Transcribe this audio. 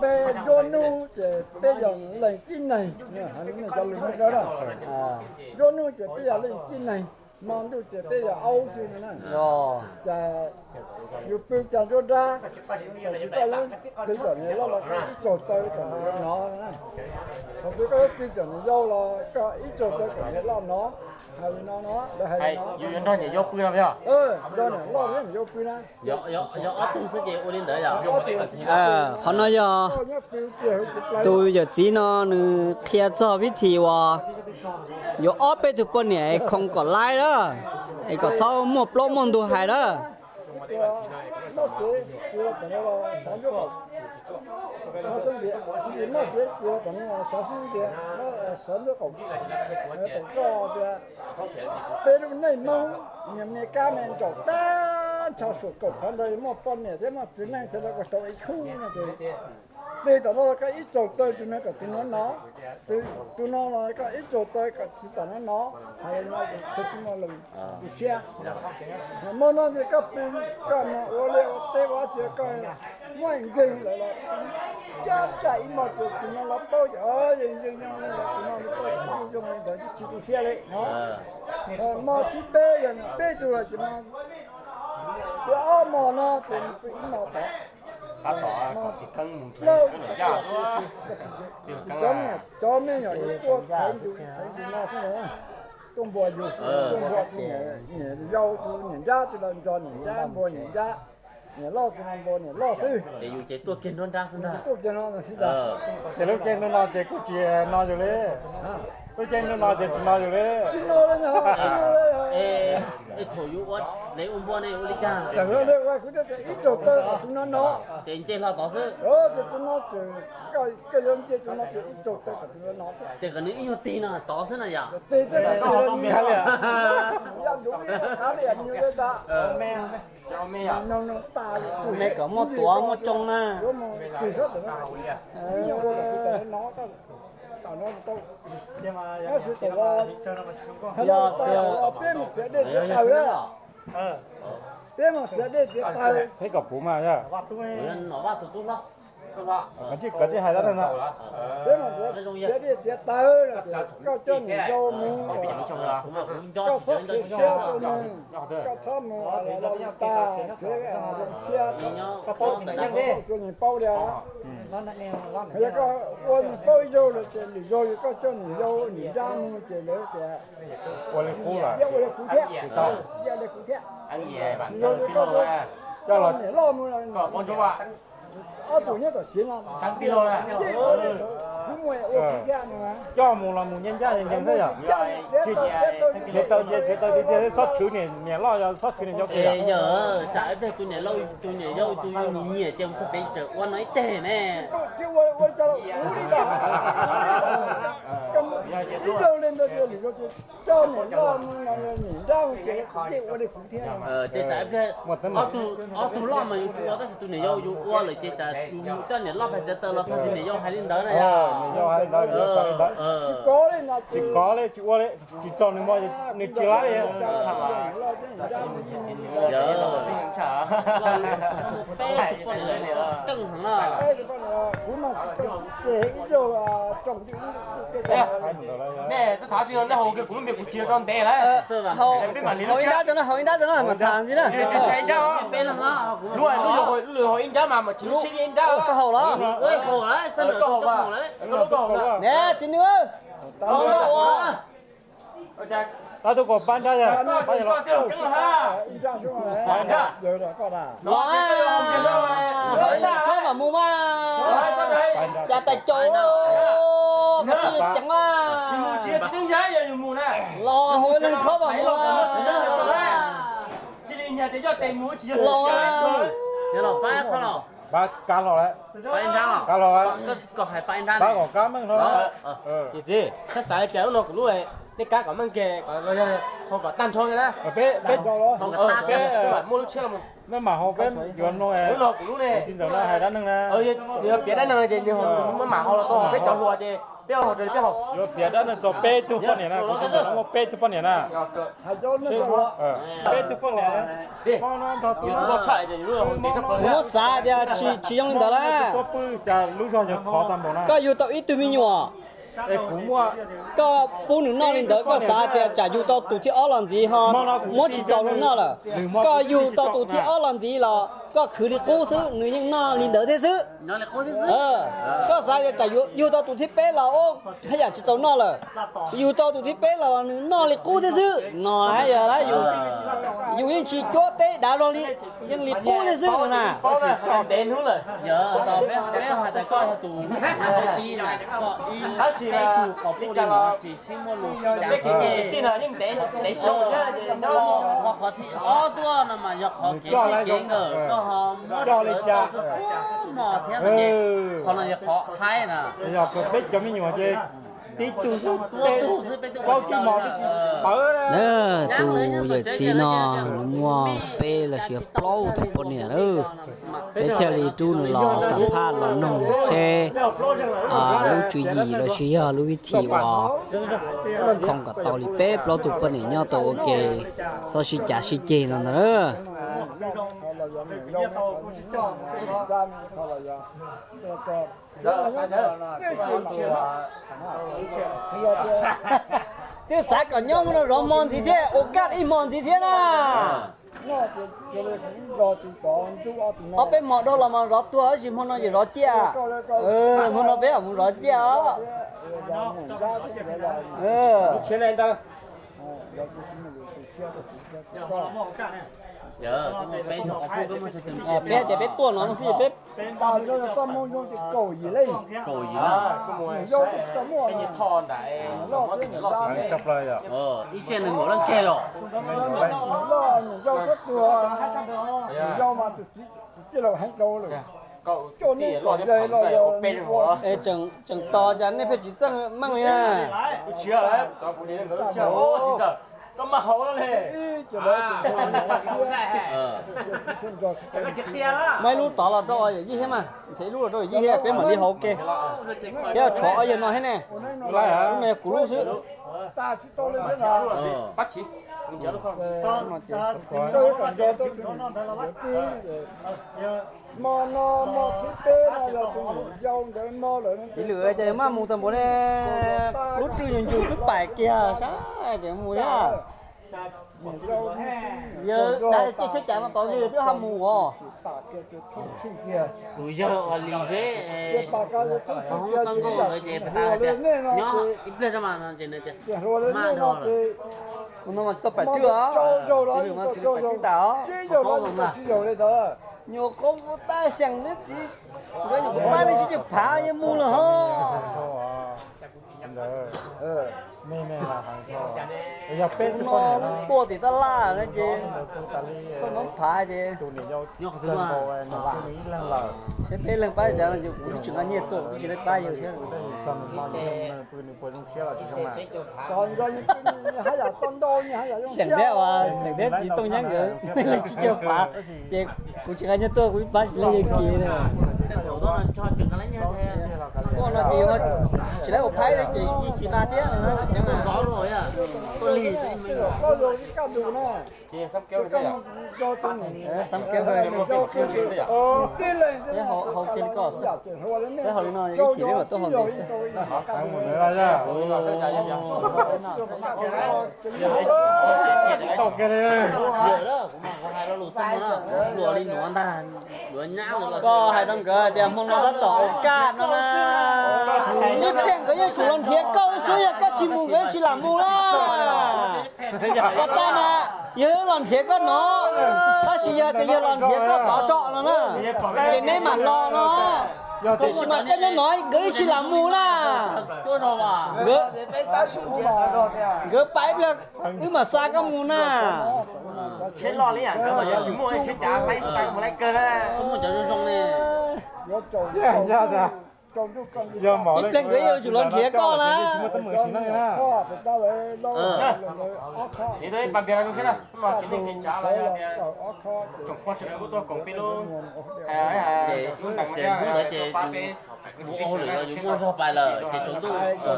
Peb nruab hnub ces peb yog leej tib neeg, hais li nej cov lus Hmoob Dawb na. Nruab hnub ces peb yog leej tib neeg, hmo ntuj ces peb yog aub xwb na. Ces yus pw cas nruab nrab, thaum twg koj yuav pw kom niam loj los koj ib tsaug taw kom niam yau nov na. Thaum twg koj yuav pw kom niam yau los koj ib tsaug taw kom niam loj nov. Hais li no no, lawv hais li no. Yus yuav nrog niam yau pw no yog? Nrog niam loj thiab niam yau pw na. Yog ob tug xwb ces ua li ntawd yog? Qhov no yog tus yawm txiv no nws qhia txog vib thim uas yuav ob peb tug poj niam es khoom kom laib lawm, es kom txhob muaj plaub muaj ntug hais lawm. Xov xwb ntias, ntsej muag xwb ntias, xov xwb ntias, xov ntuj qaum, qaum roj tias peb lub neej Hmoob, niag me kab me ntsaum tag nrho suam kaum qhov ntawd muaj poj niam thiab muaj txiv neej thiab lawv kuj tau ib khub no ces twg tom no los koj ib tsaug taw tus no kom tus no nov, tus no los koj ib tsaug taw kom tus tom no nov, hais li no tsis muaj leej twg siab. Hmo no ces koj pw, koj mus ua liaj ua teb ua dab tsi koj muaj nkeeg lawm los cab caj ib hmos ces tus no los paub ces yeej yeej nyob li ntawd, tus no los paub ces yeej zoo li ntawd tsis tu siab li no. Hmo thib peb yog peb tug los ces no, ua ob hmos no ces nws pw ib hmos tod. Cov me nyuam ua thaiv tus thaiv tus no xwb, tuaj npuas yus xwb, tuaj npuas tus niam yau tus niam nrab, tus los nrog niam nrab npuas niam nrab, niam loj tus no npuas niam loj xwb. Ces yus ces tuaj kiag nruab nrab xwb ntag. Tuaj kiag no xwb ntag. Ces lub caij ntuj no ces kuj tsis no yus li. Lub caij ntuj no ces tsis no yus li. Tsis no li. Thaum yus ua, nej ua npua ne ua li cas? Ib tsaug taw kom tus no no. Ces nce hlo tod xwb. Ces tus no ces koj yuav nce tus no ces ib tsaug taw kom tus no no. Ces kom nws ib nyuag tig no tod xwb na yom. Tig thiab tsis tig li. Tus me kom muaj tuav muaj tsoo na. Yog peb mus txiav dej txiav taws, peb mus txiav dej txiav taws. Thiab kom puv mas yog. Nom Vaj tus tub hlob. Koj tsis hais dab neeg no. Peb mus txiav dej txiav taws, koj coj niam yau mus, koj txhob khuv siab rau nws, koj txhob mus los tas, txiav zoo siab, koj paub txhua niag paub li. Yog koj ua niag paub ib zaug lawm ces lwm zaug yog koj coj niam yau niam nrab mus ces lawv tias ua li qub lawm, ua li qub thiab, ua li qub thiab. Lwm zaug yog koj coj niam loj mus, ob tug nyob tom tsev no, kuv mus ua qub thiab no. Coj mus los mus ncaj ncaj ncees ncees xwb yom. Txiav taws ces txiav taws tiag tiag, txhob chwv niam loj, txhob chwv niam yau kiag. Yog tsam ib pliag tus niam yau tus yus nyiam ces mus txog pem tseem ua no ib teg ne. Ib zaug li ntawd ces lwm zaug ces coj niam loj mus, niam nrab mus ces kuv yeej ua li kuv thiab. Ces tsam ib pliag ob tug loj mas yus tsis ua tab sis tus niam yau yus ua lawm ces tsam yus mus coj niam loj pais txiav taws los txog ces niam yau hais li ntawd na yom. Tsis kov li, tsis kov li, tsis ua li, tsis txog nws mo nws tsis laib li. Peb tus poj niam keej heev na. Kuv mas tsis txog ces ib zaug tsoom Nej txhob tham tsis, nej haus kiag kuv lub npe kuv cia rau ntev lawm. Haus ib nrab rau no, haus ib nrab rau no mas tham ntxiv na. Lub, lub haus ib nrab mas mas tsis lub tshiab ib nrab. Koj haus los? Koj haus los? Ne txiv nws. Tab tus kom pab nrab yog, pab yog los. Los, khawb mam mus mas. Cas tais caus, koj tsis ceev mas. Los, khawb mam mus mas. Los, pab, pab los. Pab kav hlo lawm. Kav hlo lawm. Pab kom kab meej hlo. Txiv, koj xav li cas lub no kuv lub, nej kab kom meej kiag, ho kom tag nrho na. Peb, peb, peb mam muaj lub tshiab los. Mej mam haus peb yuav mloog. Lub no kuv lub ne. Txiv ntxawm no hais dab neeg na. Nws yog piav dab neeg ces nws mam haus los tau, peb cov hluas ces Yuav piav dab neeg txog peb tug poj niam na, kuv tus ntawm no muaj peb tug poj niam na. Peb tug poj niam. Kuv muab xav tias tsis, tsis zoo li ntawd lawm. Koj yug tau ib tug me nyuam, koj pub nws noj li ntawd, koj xav tias tsam yug tau tus thib ob los ntxiv ho muab tsis txaus nws noj lawm. Koj yug tau tus thib ob los ntxiv los koj khwv li qub xwb, nws yeej noj li ntawd thiab xwb. Koj xav tias tsam yug tau tus thib peb los haj yam tsis txaus noj lawm. Yug tau tus thib peb los nws noj li qub thiab xwb no. Yog yus yeej tsis cuab teb dav zog li, yeej li qub thiab xwb no na. Peb hais tias koj yog tus ib, peb tug qos pub li no tsis sib muaj lus sib cav. Ho qhov thib ob tuaj no mas yog qhov kev txij kev nkawm, koj ho muab coj li cas no thiab. Qhov no yog qhov haib na. Yog peb cov me nyuam ces tib tug xwb, plaub tsib hmo twb tsis tawv. Tus yawm txiv no nws muaj peb los sis plaub tus poj niam lawm. Peb thiaj li rub nws los xam phaj los noog seb lub tswv yim los sis yog lub vib thim uas khoo kom tau li peb plaub tus poj niam nyob tau ua ke, txhob sib cav sib ceg no ntag na. Twb xav kom nyob mus no zov hmo ntxiv thiab, ua kaj ib hmo ntxiv thiab na. Ob peb hmo dhau los mas zov tuag, tab sis hmo no ces zov ciaj. Hmo no peb mus zov ciaj os. Peb tias peb tuaj no xwb peb. Ib txhia nees nkaum leej kiag los. Tseem tos cas nej pheej tsis txawj meej li na. Muab ib lub tod los rau yawm yij thiab mas, nrhiav ib lub los rau yawm yij thiab peb mam li hauv ke. Thiab tshuav ob yawg no thiab ne. Lub no yog kuv lub xwb. Txiv lwm ces maj mus tag npaum ne, lub rwg nyuag nyuag twb pais kiag sab ces mus thiab. Yawg dag ciaj tsheb cav no tod yawg twb ho mus os. Tus yawg uas Lis Zeb, txoj nkauj ntawd ces tas tias nyob ib pliag tso mas no ces nws tias maj dhau lawm. Tus no mas tsis tau pais tswb os, txiv lwm mas txiv lwm pais tswb tas os. Nyuam qhuav mus tab xyeem neb txiv, nkawd nyuam qhuav pab li tsib caug phav yeej mus lawm ho. Tus no tuaj tim tab laj no ces xauj noob phav ces seb peb leeg pab cas no ces kuv twb tsis nqa nyiaj tuaj, kuv twb tsis tau pab yawg thiab. Xeem thiab uas xeem thiab txiv Tooj Nyab nkawd leej tsib caug phav ces kuv tsis nqa nyiaj tuaj, kuv ib pab tsis leej yawg kiv. Tuaj no ces tsis laib ua phaib ces yeej tsis nqa thiab. Xab kev, hau kiag li ko xwb, peb hau li no ib chim peb mam tuaj hau ntxiv xwb. Koj hais rau nkawd tias hmo no tab tom ua kaj no na, ib pliag nkawd yeej tsum los nrhiav koj xwb, yog koj tsis mus nkawd yeej tsis lam mus na. Koj tag na, yog los nrhiav koj no, tab sis yog tias yog los nrhiav koj pov tsom no na, ces neb mam los no. Tiam sis mas koj nyob no nkawd yeej tsis lam mus na. Nkawd pais ib pliag wb mam xa koj mus na. Ib pliag nkawd yeej yuav tsum los nrhiav koj na. Ces hnub ntawd ces Kuv ua hauj lwm no yus muaj zog pais lawm ces tsaus ntuj.